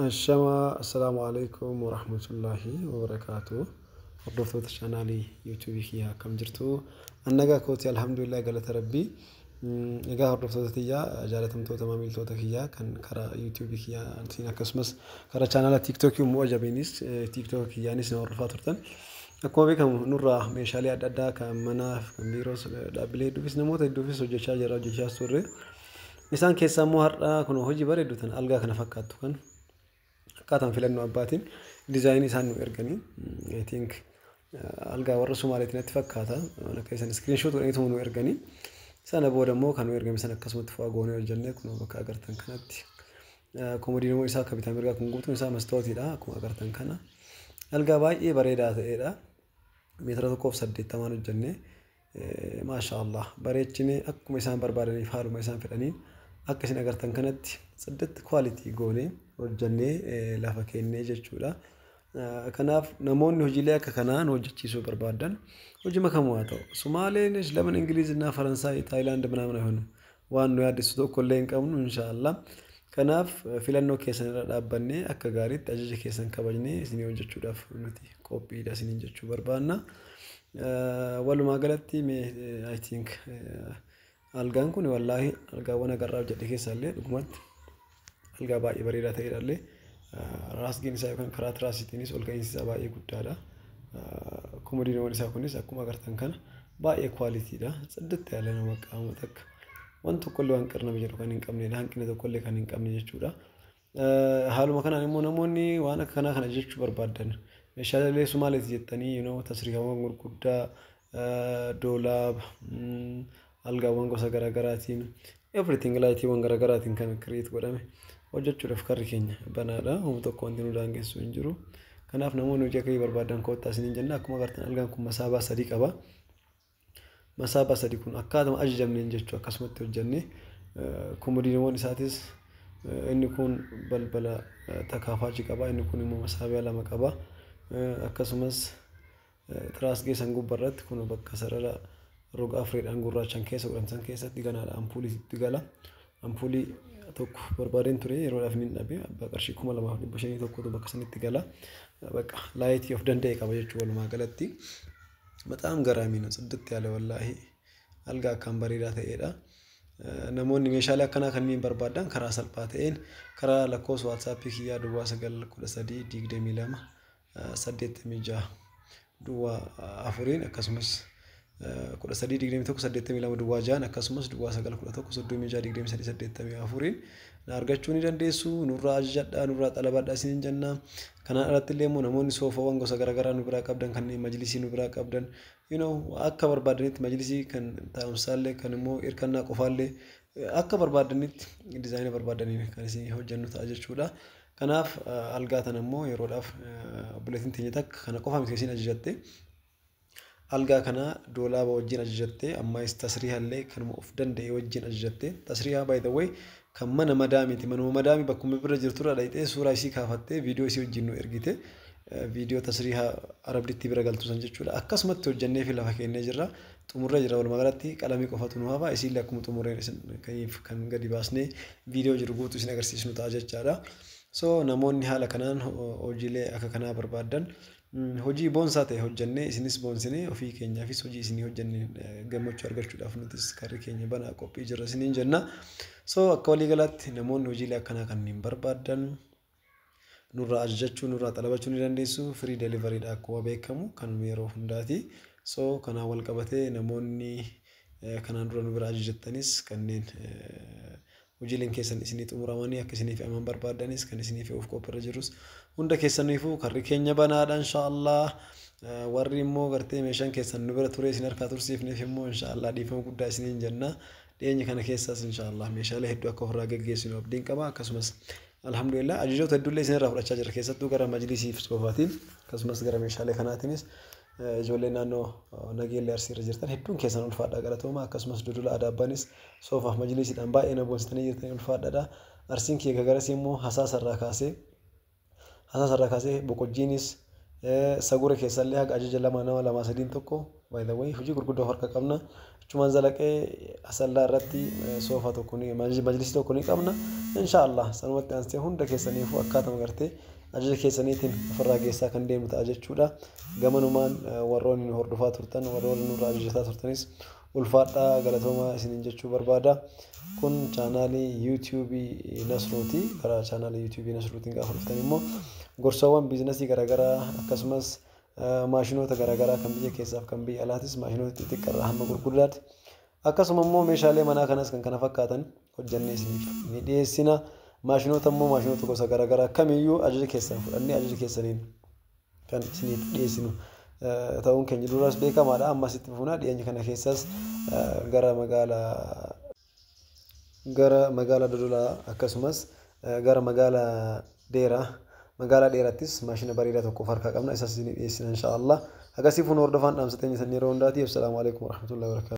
Ashamaa, assalaamu alaikum warahmatullaahi wabarakaatu. Hordoftoota chaanaalii yuutuubii kiyyaa, akkam jirtu? Annagaa kooti, alhamdulillah, galata rabbii. Egaa hordoftoota kiyyaa jaalatamtoota, maamiltoota kiyyaa kan karaa yuutuubii kiyyaatiin akkasumas karaa chaanaala tiiktookii immoo ajabiinis tiiktook kiyyaanis na hordofaa turtan. Akkuma beekamu nurraa meeshaalee adda addaa kan manaaf, kan biiroos, dhaabbilee hedduufis, namoota hedduufis hojjechaa jira, hojjechaas turre. Isaan keessaa immoo har'a kun hojii bareeddu tan algaa kana fakkaattu kan akkaataan filannoo abbaatiin diizaayinii isaan nu erganii, I think algaa warra Sumaaleetiin natti fakkaata, akka isaan screenshot godhaniitu nu erganii. Sana booda immoo kan nu ergame sana akkasumatti fo'aa goonee hojjennee, kun bakka agartan kanatti koomodiinoo isaa akka bitaa mirgaa kun guutuun isaa mastootiidha. Akkuma agartan kana algaa baay'ee bareedaa ta'edha. Meetira 1.80n hojjennee, maasha Allah, bareechinee akkuma isaan barbaadaniif, haaluma isaan fedhaniin, akka isin agartan kanatti siddatti quality goonee hojjennee lafa kennee jechuudha. Kanaaf namoonni hojiilee akka kanaa nu hojjechiisuu barbaadan, hojii kamuu haa ta'u, Sumaaleenis laman, Ingiliizinaa, Faransaay, Taayilaand ምናምን አይሆንም, waan nu yaaddessu tokko illee hin qabnu, inshaallah. Kanaaf filannoo keessan irra dhaabbannee akka gaariitti ajaja keessan kabajnee isinii hojjechuudhaaf nuti qophiidha isiniin jechuu barbaanna. Walumaa galatti I think algaan kun wallaahi algaawwan agarraa hojjedhe keessaa illee dhugumatti algaa baay'ee bareedaa ta'edha illee. Raasgiin isaa yookaan karaa tiraasiitiinis ol ka'iinsi isaa baay'ee guddaadha. Komodiinoon isaa kunis akkuma agartan kana baay'ee quality dha. Tsiddatti yaala nama qaama takka waan tokkollee waan qirname jedhu kan hin qabnedha. Hanqina tokkollee kan hin qabne jechuudha. Haaluma kanaan immoo namoonni waan akka kanaa kana jechuu barbaadan, meeshaalee Sumaaleeti jettanii tasriifaawwan gurguddaa, doolaaba, algaawwan gosa garaagaraatiin, everything, lightiiwwan garaagaraatiin kan create godhame hojjechuudhaaf karri keenya banaadha. Homtuu tokko wanti nu daangessu hin jiru. Kanaaf namoonni hojii akkasii barbaadan koottaa isiniin jenna. Akkuma agartan algaan kun masaabaa sadii qaba. Masaabaa sadii kun akkaatuma ajajamneen jechuu akkasumatti hojjennee, komodiinowwan isaatis inni kun balbala takaafaachii qaba. Inni kun immoo masaabaa lama qaba. Akkasumas tiraasgee san gubbaarratti kun bakka sarara roga afureedhaan gurraachaan keessa godhamsan keessatti ganaadha ampuulii itti gala. Ampuulii tokko barbaadeen ture, yeroodhaaf ni dhabe, abbaa qarshii 2500 tokkotu bakka sanitti gala. Bakka lightii of danda'e qaba jechuu walumaa galatti. በጣም ገራሚ ነው። ጽድት ያለ ወላሂ algaa akkaan bareedaa ta'edha. Namoonni meeshaalee akkanaa kanneen barbaadan karaa salphaa ta'een karaa lakkoofsa waatsaappii kiyyaa 0913228604n, akkasumas 13218206n, akkasumas 0911362384n na argachuu ni dandeessu. Nurraa ajajadhaa, nurraa xalabadhaa isiniin jenna. Kanaan alatti illee immoo namoonni soofawwan gosa garaagaraa nu biraa qabdan, kanneen majlisii nu biraa qabdan, akka barbaadanitti majlisii kan taa'umsaallee, kan immoo hirkannaa qofaallee, akka barbaadanitti diizaayinii barbaadaniin kan isin hojjennu ta'a jechuudha. Kanaaf algaa tana immoo yeroodhaaf obboleettiin teenya takka kana qofa miti isin ajajatte. Algaa kana doolaaba wajjin ajajatte, ammas tasriihallee kanuma of danda'e wajjin ajajatte. Tasriihaa, by the way, kan mana madaamiiti. Manuma madaamii bakkuma bira jirturra dhaqxee suuraa isii kaafattee viidiyoo isii wajjin nu ergite. Viidiyoo tasriihaa arabditti bira galtu san jechuudha. Akkasumatti hojjennee fi lafa kennee jirra. Xumurree jira, walumaa galatti qalamii qofatu nu hafa. Isiillee akkuma xumurreen isin kan gadi baasnee viidiyoo jiru guutuu isin agarsiisnu ta'a jechaadha. So namoonni haala kanaan hojiilee akka kanaa barbaadan, hojii boonsaa ta'e hojjennee isinis boonsinee ofii keenyaafis hojii isinii hojjennee gammachuu argachuudhaaf nutis karri keenya banaa, qophii jirra isiniin jenna. So akka waliigalaatti namoonni hojiilee akkanaa kanneen barbaadan nurraa ajajachuu, nurraa xalabachuu ni dandeessu. Free deliverydha akkuma beekamu kan yeroo hundaati. So kanaan wal qabatee namoonni kanaan dura nu bira ajajattanis, kanneen hojiileen keessan isinii xumuramanii akka isinii fe'aman barbaadanis, kan isinii fe'uuf qophiirra jirus, hunda keessaniifuu karri keenya banaadha, inshaallah. Warri immoo gartee meeshaan keessan nu bira ture isin harkaa tursiifneef immoo inshaallah dhiifama guddaa isiniin jenna. Dhiyeenya kana keessaas inshaallah meeshaalee hedduu akka ofirraa geggeessinu abdiin qaba. Akkasumas alhamdulillah ajajoota hedduullee isinirraa fudhachaa jira, keessattuu gara majlisiif soofaatiin, akkasumas gara meeshaalee kanaatiinis ijoollee naannoo Nageellee Arsiirra jirtan hedduun keessan ulfaadha, galatooma. Akkasumas Dodolaa Adaabbaanis soofaaf majlisiidhaan baay'ee na boonsitanii jirtanii, ulfaadhaadha. Arsiin kiyya garasii immoo Hasaasarraa kaasee Boqojjiinis Sagura keessallee haga ajaja lama nama lama sadiin tokko, by the way, hojii gurguddoo harka qabna. Achumaan zalaqee Asallaa irratti soofa tokko ni majlisii tokko ni qabna. Insha Allah sanumatti aansee hunda keessaniifuu akkaatuma gartee ajaja keessaniitiin ofirraa geessaa kan deemu ta'a jechuudha. Gamanumaan warroonni nu hordofaa turtan, warroonni nurraa ajajataa turtanis ulfaadhaa, galatoomaa isiniin jechuu barbaada. Kun chaanaalii yuutuubii Nasruuti. Karaa chaanaalii yuutuubii Nasruutiin gaafa dhuftan immoo gorsawwan biizinasii garaagaraa, akkasumas maashinoota garaagaraa kan biyya keessaaf kan biyya alaatis, maashinoota xixiqqaarraa hamma gurguddaatti, akkasuma immoo meeshaalee manaa kanas kan kana fakkaatan hojjannee isiniif ni dhiyeessina. Maashinoota immoo maashinoota gosa garaagaraa kamiyyuu ajaja keessan fudhannee ajaja keessaniin kan isiniif dhiyeessinu ta'uun keenya duras beekamaadha. Ammas itti fufna. Dhiyeenya kana keessas gara magaalaa Dodolaa, akkasumas gara magaalaa Dheeraa, magaalaa Dheeraattis maashina bareedaa tokko of harkaa qabna. Isas isinii dhiyeessina, insha Allah. Akkasiif nu hordofaan dhaamsa teenya yeroo hundaati. Assalaamu alaikum warahmatullahi wabarakatuh.